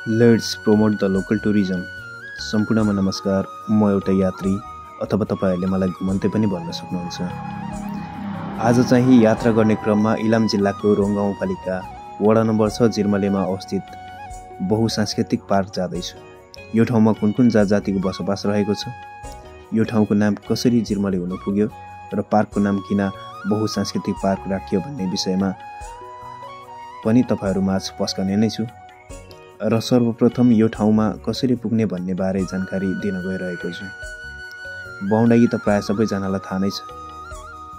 Let's promote the local tourism. सम्पूर्णमा नमस्कार। म एउटा यात्री अथवा तपाईहरूले मलाई घुमन्ते पनि भन्न सक्नुहुन्छ। आज चाहिँ यात्रा गर्ने क्रममा इलाम जिल्लाको रोङ गाउँपालिका वडा नम्बर 6 जिर्मलेमा अवस्थित बहुसांस्कृतिक पार्क जाँदैछु। यो ठाउँमा कुन कुन जातिको बसोबास रहेको छ, यो ठाउँको नाम कसरी जिर्मले हुन पुग्यो र पार्कको नाम किन बहुसांस्कृतिक पार्क राखियो भन्ने विषयमा पनि तपाईहरूमाझ पस्कने नै छु। र सर्वप्रथम यो ठाउँमा कसरी पुग्ने भन्ने बारे जानकारी दिन गइरहेको छु। बाहुनडाँगी त प्राय सबैजनालाई थाहा नै छ।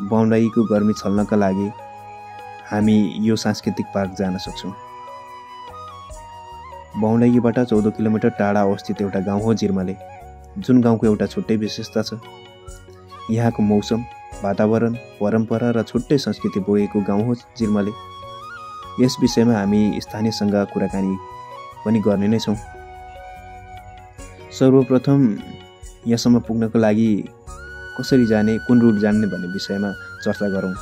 बाहुनडाँगीको गर्मी छल्नका लागि हामी यो सांस्कृतिक पार्क जान सक्छौँ। बाहुनडाँगीबाट 14 किलोमिटर टाढा अवस्थित एउटा गाउँ हो जिर्मले, जुन गाउँको एउटा छुट्टै विशेषता छ। यहाँको मौसम, वातावरण, परम्परा र छुट्टै संस्कृति बोकेको गाउँ हो जिर्मले। यस विषयमा हामी स्थानीयसँग कुराकानी पनि गर्ने नै छौँ। सर्वप्रथम यहाँसम्म पुग्नको लागि कसरी जाने, कुन रुट जाने भन्ने विषयमा चर्चा गरौँ।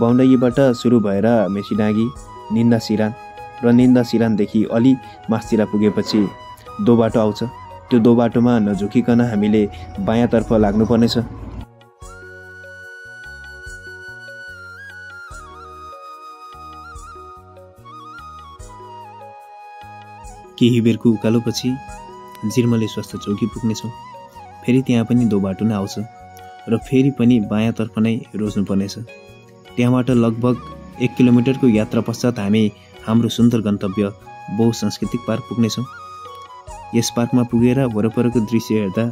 बाहुनडाँगीबाट सुरु भएर मेचीडाँगी, निन्दा सिरान र निन्दा सिरानदेखि अलि मास्तिर पुगेपछि दो बाटो आउँछ। त्यो दो बाटोमा नझुकिकन हामीले बायाँतर्फ लाग्नुपर्नेछ। केही बेरको उकालोपछि जिर्मले स्वास्थ्य चौकी पुग्नेछौँ। फेरि त्यहाँ पनि दो बाटो नै आउँछ र फेरि पनि बायाँतर्फ नै रोज्नुपर्नेछ। त्यहाँबाट लगभग 1 किलोमिटरको यात्रा पश्चात हामी हाम्रो सुन्दर गन्तव्य बहुसांस्कृतिक पार्क पुग्नेछौँ। यस पार्कमा पुगेर वरपरको दृश्य हेर्दा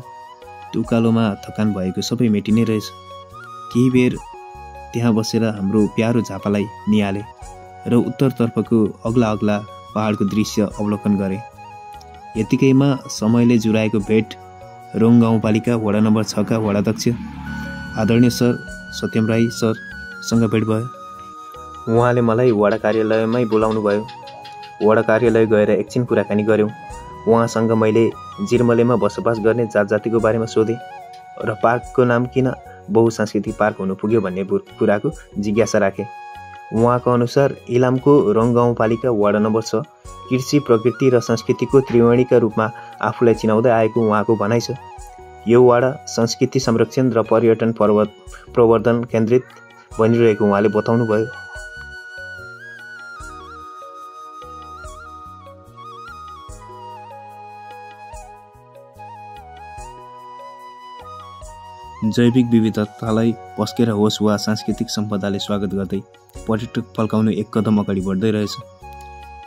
त्यो उकालोमा थकान भएको सबै मेटिने रहेछ। केही बेर त्यहाँ बसेर हाम्रो प्यारो झापालाई निहाले र उत्तरतर्फको अग्ला अग्ला पहाडको दृश्य अवलोकन गरे। यतिकैमा समयले जुराएको भेट रोङ गाउँपालिका वडा नम्बर 6 का वडाध्यक्ष आदरणीय सर सत्यम राई सरसँग भेट भयो। उहाँले मलाई वडा कार्यालयमै बोलाउनु भयो। वडा कार्यालय गएर एकछिन कुराकानी गऱ्यौँ। उहाँसँग मैले जिर्मलेमा बसोबास गर्ने जातिको बारेमा सोधेँ र पार्कको नाम किन बहुसांस्कृतिक पार्क हुनु पुग्यो भन्ने कुराको जिज्ञासा राखेँ। उहाँको अनुसार इलामको रोङ गाउँपालिका वडा नम्बर 6 कृषि, प्रकृति र संस्कृतिको त्रिवेणीका रूपमा आफूलाई चिनाउँदै आएको उहाँको भनाइ छ। यो वडा संस्कृति संरक्षण र पर्यटन प्रवर्धन केन्द्रित बनिरहेको उहाँले बताउनु भयो। जैविक विविधतालाई पस्केर होस् वा सांस्कृतिक सम्पदाले स्वागत गर्दै पर्यटक फल्काउनु एक कदम अगाडि बढ्दै रहेछ।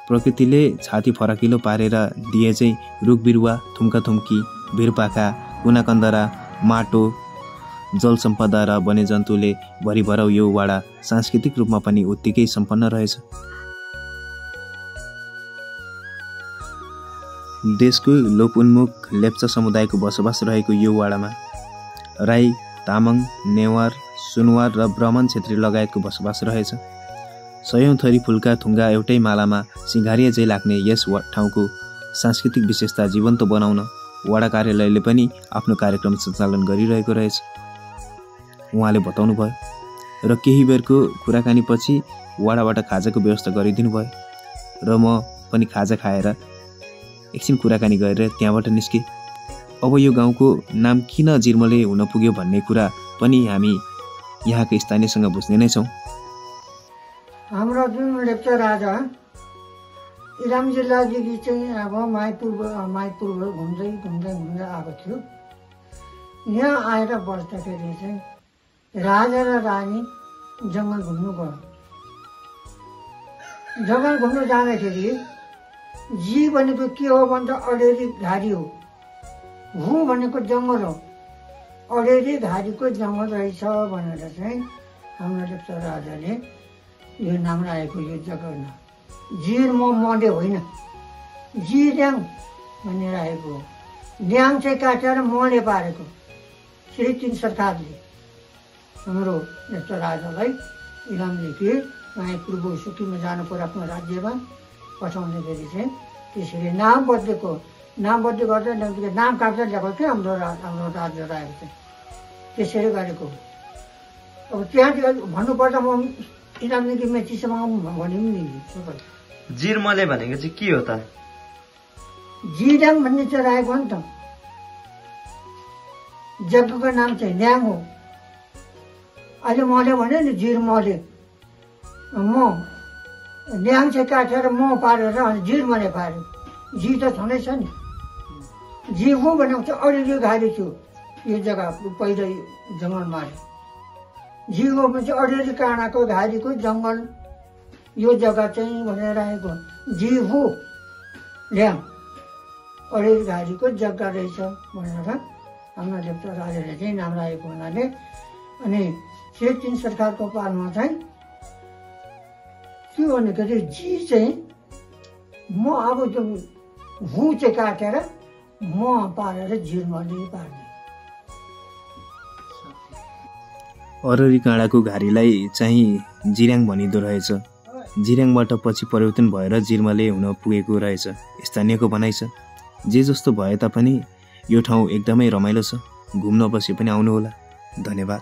प्रकृतिले छाती फराकिलो पारेर दिए चाहिँ रुख बिरुवा, थुम्का थुम्की, भिरपाखा, कुनाकन्दरा, माटो, जल सम्पदा र वन्यजन्तुले भरिभराउ यो वाडा सांस्कृतिक रूपमा पनि उत्तिकै सम्पन्न रहेछ। देशको लोपोन्मुख लेप्चा समुदायको बसोबास रहेको यो वाडामा राई, तामाङ, नेवार, सुनवार र ब्राह्मण क्षेत्री लगायतको बसोबास रहेछ। सयौं थरी फुलका थुङ्गा एउटै मालामा सिँगारिया झैँ लाग्ने यस ठाउँको सांस्कृतिक विशेषता जीवन्त बनाउन वडा कार्यालयले पनि आफ्नो कार्यक्रम सञ्चालन गरिरहेको रहेछ, उहाँले बताउनु भयो। र केही बेरको कुराकानीपछि वडाबाट खाजाको व्यवस्था गरिदिनु भयो र म पनि खाजा खाएर एकछिन कुराकानी गरेर त्यहाँबाट निस्केँ। अब यो गाउँको नाम किन जिर्मले हुन पुग्यो भन्ने कुरा पनि हामी यहाँको स्थानीयसँग बुझ्ने नै छौँ। हाम्रो जुन लेप्चा राजा इलाम जिल्लादेखि चाहिँ अब माइपुर घुम्दै आएको थियो। यहाँ आएर बस्दाखेरि चाहिँ राजा र रानी जङ्गल घुम्नु गयो। जङ्गल घुम्नु जाँदाखेरि जी भनेको के हो भन्दा अडेरी घारी हो, हु भनेको जङ्गल हो, अडेरी घारीको जङ्गल रहेछ भनेर चाहिँ हाम्रो लेप्चा राजाले यो नाम राखेको। यो जग्गामा जिर मले होइन, जिर्याङ भन्ने राखेको हो। ल्याङ चाहिँ काटेर मले पारेको। श्री 3 सरकारले हाम्रो लेप्चा राजालाई इलामदेखि माइपुर गौसुकीमा जानु पर्यो आफ्नो राज्यमा पठाउने गरी चाहिँ त्यसरी नाम बदलेको। नाम बदली गर्दा नाम काटेर ल्याएको थियो हाम्रो राज्य राखेको चाहिँ त्यसरी गरेको। अब त्यहाँ भन्नुपर्दा म इलामदेखि मेचीसम्म भन्यो नि। जिर्मले भनेको चाहिँ के हो त? जिर्याङ भन्ने चाहिँ राखेको हो नि त। जग्गाको नाम चाहिँ ल्याङ हो। अहिले मैले भने नि जिरमले, म ल्याङ चाहिँ काटेर म पारेर अनि जिरमले पार्यो। जी त छँदैछ नि। जिहु भनेको चाहिँ अडेरी घारी थियो यो जग्गा पहिला जङ्गल मारे। जिहु चाहिँ अडेरी काँडाको घारीको जङ्गल यो जग्गा चाहिँ भनेर राखेको जिहु ल्याङ अडेरी घारीको जग्गा रहेछ भनेर हाम्रो लेप्चा राजाले चाहिँ नाम राखेको हुनाले अनि सेटिङ सरकारको पालमा चाहिँ के भनेको चाहिँ जी चाहिँ म अब त्यो हु चाहिँ काटेर म पारेर जिरमले पार्ने। अररी काँडाको घारीलाई चाहिँ जिर्याङ भनिँदो रहेछ। जिर्याङबाट पछि परिवर्तन भएर जिर्मले हुन पुगेको रहेछ स्थानीयको भनाइ छ। जे जस्तो भए तापनि यो ठाउँ एकदमै रमाइलो छ। घुम्न बसे पनि आउनुहोला। धन्यवाद।